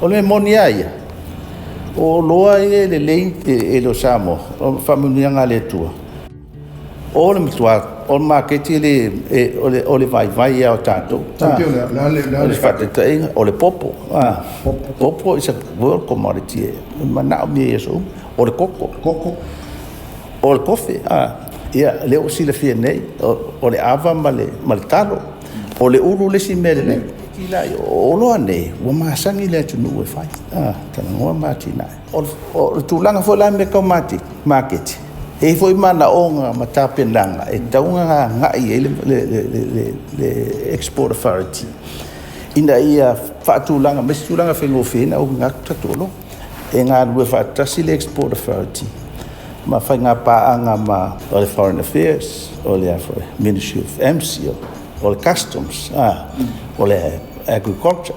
O le mea moni lava ia, o oloa ia e lelei e le o Samoa, o faamanuiaga a le Atua, o le matua, o le maketi le, o le vaivai lava o tatou. O le faataitaiga, o le popo. Popo is a world commodity e manaomia i aso uma. O le koko. O le kofe. Ia, lea ua silafia nei, o le ava ma le talo. O le ulu le isi mea lelei. O oloa nei, ua masani le atunuu e fai, talanoa ma atinae. O le tulaga foi la mea tau maketi, e i ai foi manaoga ma tapenaga e tatau ona agai i ai le Export Authority ina ia faatulaga mai se tulaga faigofie ai ona auina atu tatou oloa. E galulue faatasi le Export Authority ma faiga paaga ma le Foreign Affairs, o le Ministry of MC, o le Customs, o le Agriculture.